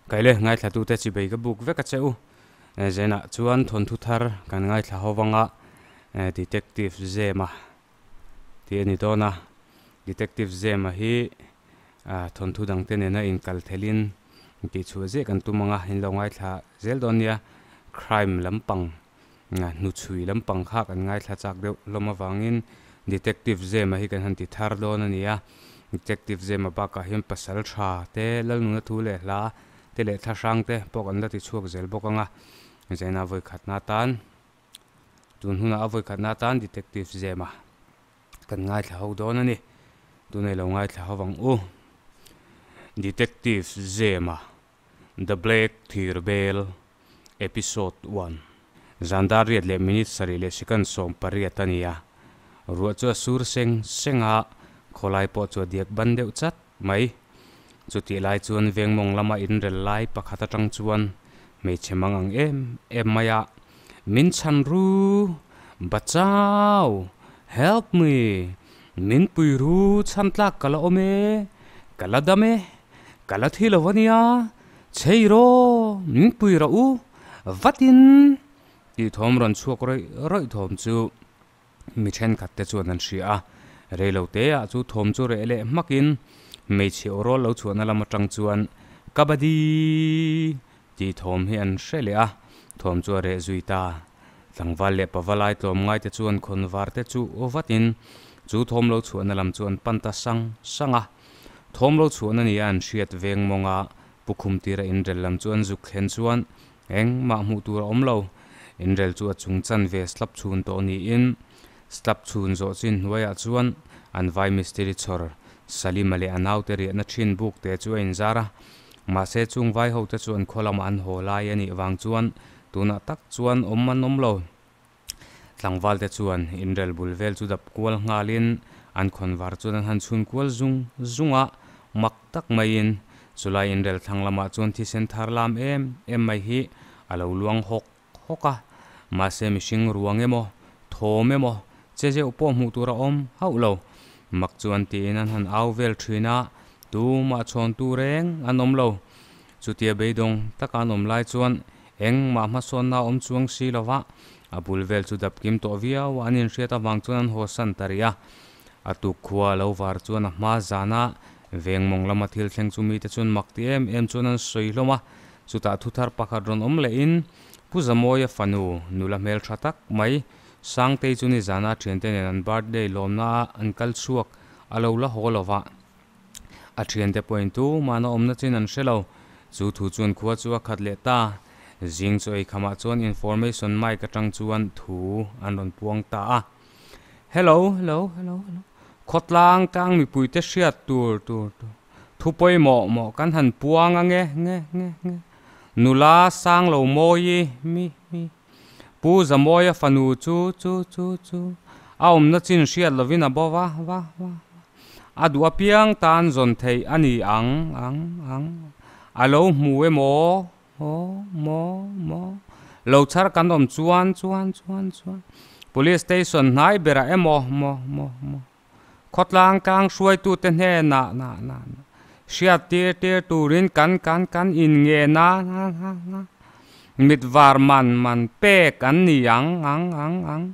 Kaile ngaithlatute chi bei ka buk vek a che u. Zenah chuan thawnthu thar kan ngaithla ho vanga Detective Zema tih a ni dawn a. Detective Zema hi thawnthu dangte nena inkal thelhin tihchhuah ziah kan tum ang a, in lo ngaithla zel dawn nia. Crime lampang hnuchhui lampang kha kan ngaithla chak deuh hlawm avangin Detective Zema hi kan han ti thar dawn a ni a. Detective Zema bakah hian pasal tha te, Lalnuna thu leh hla te leh thla hrang te pawh kan la ti chhuak zel bawk ang a. Zaina vawi khatna atan, tun hunah a vawi khatna atan Detective Zema kan ngaithla ho dawn a ni. Tunei lo ngaithla ho vang u. Detective Zema, The Black Thirbel, Episode One. Zan dar riat leh minute sarih leh second 18 a ni a. Ruah chu a sur seng seng a, khawlai pawh chu a diak ban deuh chat mai. Chutih lai chuan vengmawng lama inrel lai pakhat atang chuan hmeichhe mang ang em em mai a, Min chhan ru, Bachau, help me, min pui ru chhan tlak ka la awm e, ka la dam e, ka la thi lo a nia, chhei rawh, min pui rawh u, vatin tih thawm rawn chhuak rawih rawih thawm chu Mi thenkhat te chuan an hria a, reilo te ah chu thawm chu reh leh hmakin hmeichhe aw rawl lo chhuahna lam atang chuan Kabaddi tih thawm hi an hre leh a, thawm chu a reh zui ta. Tlangval leh pavalai tlawmngai te chuan khawnvar te chu vatin chu thawm lo chhuahna lam chu an pan ta sang sang a. Thawm lo chhuahna nia an hriat veng mawnga Pu Khumtira inrel lam chu an zuk thlen chuan Engmah hmuh tur a awm lo. Inrel chu a chung chan ve slap chhun tawh niin slap chhun zawh chin hnuaiah chuan an vai mistiri chhawr Salima leh a naute riahna thin buk te chu a inzar a. Mahse chung vai hote chu an khaw lamah an haw lai a nih vang chuan tunah tak chuan awm an awm lo. Tlangvalte chuan inrel bul vel chu dap kual nghalin an khawnvar chuan an han chhun kual zung zung a, mak tak maiin chulai inrel thlang lamah chuan thisen thar lam em em mai hi a lo luang hawk hawk a, mahse mihring ruang emaw, thawm emaw, che zeuh pawh hmuh tur a awm hauh lo. Mak chuan tiin an han au vel thin a, tumah chhawntu reng an awm lo. Chutia beidawng taka an awm lai chuan Engmah hmasawnna a awm chuang si lo va, a bul vel chu dap kim tawh viau a, an inhriat avang chuan an haw san ta rih a. A tuk khua a lo var chuan a hma zana veng mawng lama thil thleng chu mite chuan mak ti em em chuan an sawi hlawm a. Chutah thuthar pakhat rawn awm lehin Pu Zamawia fanu nula hmel tha tak mai Sangtei chu nizana a thiante nen an birthday lawmna a an kal chhuak a lo la haw lo va. A thiante pawhin tumahna awmna chin an hre lo. Chu thu chuan khua chu a khat leh ta. Zing chu eikhamah chuan information mic atang chuan thu an rawn puang ta a. Hello, hello, hello, hello. Khawtlang tlang mipuite hriat tur tur tur. Thu pawimawh mawh kan han puang a nge nge nge nge. Nula sang lo mawi mi mi. Pu Zamawia fanu chu chu chu chu. A awmna chin hriat lovin a bo va va va. A duh apiang tan zawn theih a ni ang, ang, ang. A lo hmu emaw, maw, maw, maw. Lo chhar kan awm chuan, chuan, chuan, chuan. Police station hnai berah emaw, maw, maw, maw. Khawtlang tlang hruaitute hnenah, na, na, na. Hriat tir tir turin kan, kan, kan in nge na, na, na, na. Mit var man, man pek an ni ang, ang, ang, ang.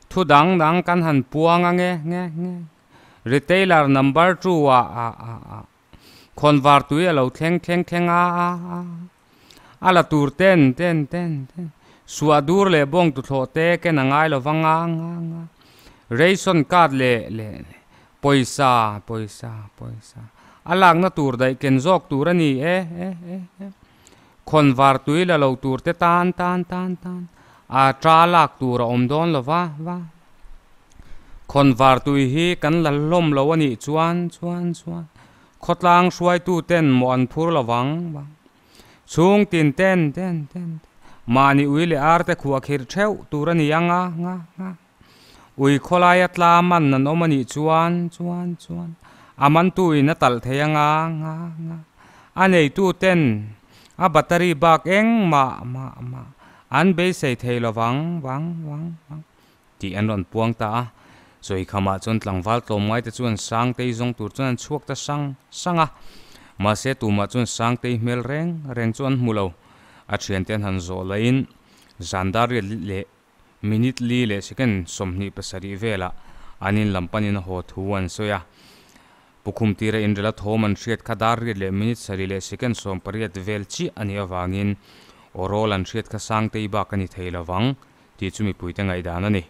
Thu dang dang kan han puang a nge, nge, nge. Retailer number two ah ah ah ah khawnvar tui a lo thleng thleng thleng a a a a la tur ten ten ten ten suah dur leh bawng tuthlawh te ken a ngai lo va nga nga nga ration card leh leh pawisa pawisa pawisa a lakna tur daih ken zawk tur a ni e e e e khawnvar tui la lo tur te tan tan tan tan a ta lak tur a awm dawn lo va va. Khawnvar tui hi kan la hlawm lo a nih chuan chuan chuan khawtlang hruaitu ten mawh an phur lo vang vang. Chhung tin ten ten ten mahni ui leh ar te khuah khirh theuh tur a ni ang a nga nga. Ui khawlaia tla man an awm a nih chuan chuan chuan a mantu in a talh thei ang a nga nga. A neitu ten a battery bak engmah mah mah an beisei thei lo vang vang vang vang. Tih an rawn puang ta a. Chawikhamah chuan tlangval tlawmngaite chuan Sangtei zawng tur chuan an chhuak ta sang sang a. Mahse tumah chuan Sangtei hmel reng reng chu an hmu lo. A thiante an han zawh lahin zan dar riat leh minute li leh second 27 velah an in lam panin a haw thu an sawi a. Pukhum tira inrel a thawm an hriat kha dar riat leh minute sarih leh second 80 vel chiah a nih avangin aw rawl an hriat kha Sangtei bak a ni thei lovang tih chu mipuite ngaihdan a ni.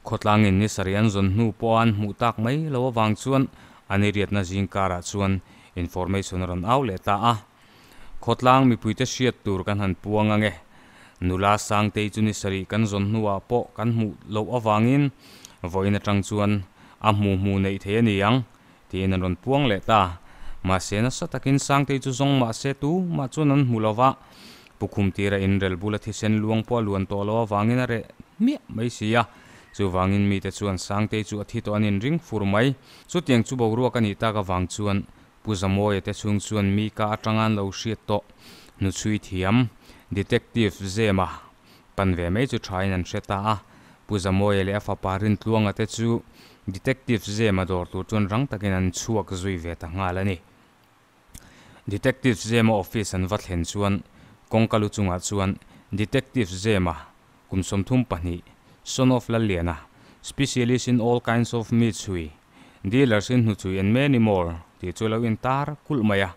Khawtlangin ni sarih an zawn hnu pawha an hmuh tak mai lo avang chuan an iriatna zingkarah chuan information a rawn au leh ta a. Khawtlang mipuite hriat tur kan han puang ange. Nula Sangtei chu ni sarih kan zawn hnuah pawh kan hmuh loh avangin vawiin atang chuan a hmuh hmuh neih thei a ni ang tiin an rawn puang leh ta. Mahse nasa takin Sangtei chu zawng mahse tu mah chuan an hmu lova, Pukhum tira inrel bula thisen luang pawh a luan tawh lo avangin a reh hmiah mai si a. Chuvangin mite chuan Sangtei chu a thi tawh an inring fur mai. Chutiang chu boruak a nih tak avang chuan Pu Zamawia te chhung chuan mi ka atanga an lo hriat tawh hnuchhui thiam, Detective Zema, pan ve mai chu thain an hre ta a. Pu Zamawia leh a fapa Rintluanga te chu Detective Zema dawr tur chuan rang takin an chhuak zui ve ta nghal a ni. Detective Zema office an va thlen chuan kawngka lu chungah chuan Detective Zema kum 32, son of Lalliana, specialist in all kinds of mi chhui, dealers in hnuchhui and many more tih chu a lo intar kulh mai a.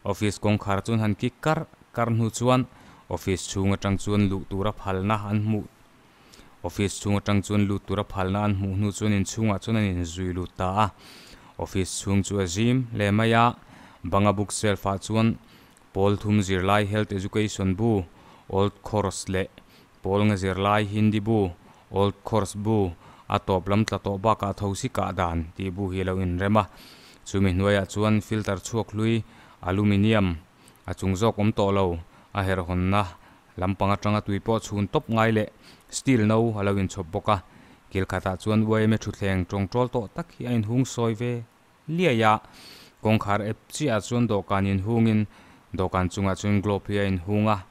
Office kawngkhar chuan han kik karh karh hnu chuan office chhung atang chuan luh tura phalna an hmuh Office chhung atang chuan lut tura phalna an hmuh hnu chuan inchhungah chuan an inzui lut ta a. Office chhung chu a zim hle mai a, banga book shelf ah chuan pawl thum zirlai Health Education bu, Old Course leh pawl nga zirlai Hindi bu, Old Course bu, a tawp lam tla tawh bakah thosi kah dan tih bu hi a lo inrem a. Chumi hnuaiah chuan filter chhuak hlui, aluminium, a chung zawk awm tawh lo, a herhawnna Lampang atanga tui pawh chhun tawp ngai leh steel no a lo inchhawp bawk a, kil khatah chuan yma thutthleng tawngtawl tawh tak hi a inhung sawi ve liai a, kawngkhar ep chiahah chuan dawhkan inhungin dawhkan chungah chuan globe hi a inhung a,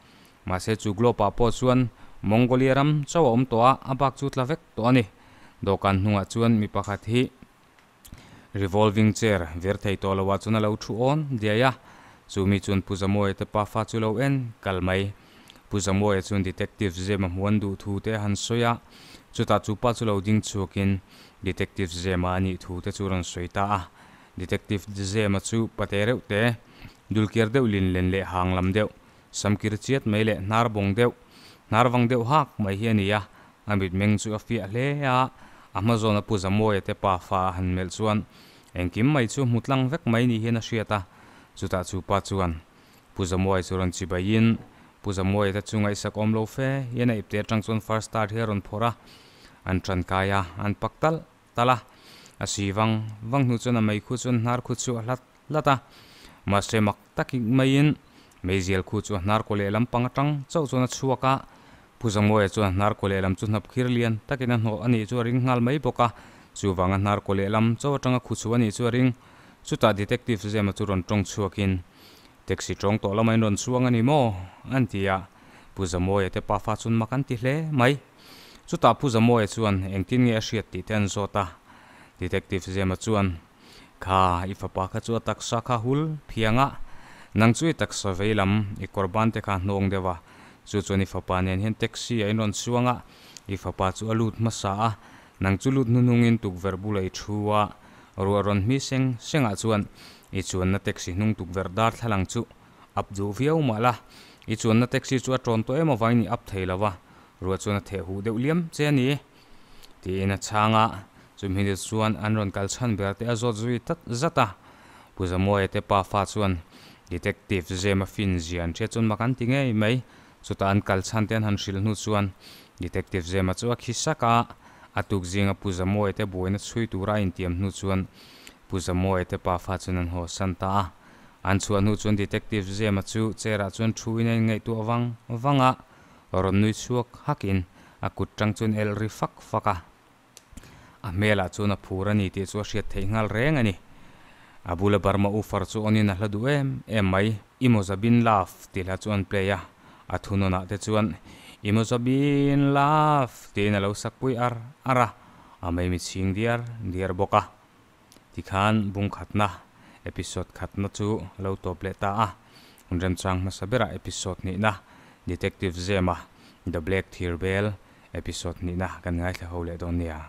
mahse chu globe ah pawh chuan Mongolia ram chauh a awm tawh a, a bak chu tla vek tawh a ni. Dawhkan hnungah chuan mi pakhat hi. Revolving chair vir thei tawh loah chuan a lo thu awn diai a, chu mi chuan Pu Zamuaia te pafa chu lo en kal mai. Pu Zamuaia chuan Detective Zema hmuan duh thu te a han sawi a, chutah chu pa chu lo ding chhuakin Detective Zema a nih thu te chu rawn sawi ta a. Detective Zema chu pate reuh te, dulkiar deuh lin len leh hang lam deuh, samkir chiat mai leh hnar bawng deuh, hnar vang deuh hak mai hi a ni a, A mitmeng chu a fiah hle a, a hma zawna Pu Zamawia te pa fa a han melh chuan engkim mai chu hmu tlang vek mai ni hian a hriat a. Chutah chu pa chuan Pu Zamawia chu rawn chibaiin Pu Zamawia te chu ngaihsak awm lo fe hian a ipte atang chuan first star hi a rawn phawrh a, an tankai a, an pak talh talh a. A si vang vang hnu chuan a mei khu chuan hnar khu chu a hlat hlat a, mahse mak tak maiin meizial khu chu a hnar kaw lehlam pang atang chauh chuan a chhuak a, Pu Zamawia chuan hnar kaw lehlam chu hnap khir lian takin a hnawh a nih chu a ring nghal mai bawk a, chuvanga hnar kaw lehlam chauh atanga khu chhuah a nih chu a ring. Chutah Detective Zema chu rawn tawng chhuakin, Taxi tawng tawh lama in rawn chuang a ni maw? an ti a, Pu Zamawia te pafa chuan mak an ti hle mai. Chutah Pu Zamawia chuan engtin nge a hriat tih te an zawt a, Detective Zema chuan, Kha, i fapa kha chu a taksa kha hul phiang a, nang chu i taksa vei lam, i kawr ban te kha hnawng deuh a, chu chuan i fapa nen hian taxi ah in rawn chuang a, i fapa chu a lut hmasa a, nang chu lut hnuhnungin tukverh bulah i thu a, ruah rawn hmi seng sengah chuan i chuanna taxi hnung tukverh darthlalang chu up duh viau mah la, i chuanna taxi chu a tawn tawh em avangin i up thei lo va, ruah chuan a theh huh deuh liam che a ni. Tiin a chhang a, chumi hnu chuan an rawn kal chhan ber te a zawt zui tat zat a. Pu Zamawia te pafa chuan Detective Zema fin zia an hriat chuan mak an ti ngei mai. Chutah an kal chhan te an han hrilh hnu chuan Detective Zema chu a khi sak a, a tuk zinga Pu Zamawia te buaina chhui tura a intiam hnu chuan Pu Zamawia te pafa chuan an haw san ta a. An chhuah hnu chuan Detective Zema chu chair ah chuan thu in a inngaihtuah vang vang a. Rawn nui chhuak hakin a kut tang chuan elh ri fak fak a. A hmelah chuan a phur a ni tih chu a hriat theih nghal reng a ni. A bula Burma ufar chu awnin a hla duh em em mai. Imozabin love tih hla chu an play a, a thunawnah te chuan Imozabin love tiin a lo sakpui ar ar a, a mei mi chhing diar diar bawk a. Tikhan bungkhatna Episode khatna chu lo tawp leh ta a, hun remchang hmasa berah episode hnihna Detective Zema The Black Thirbel episode hnihna kan ngaithla ho leh dawn nia.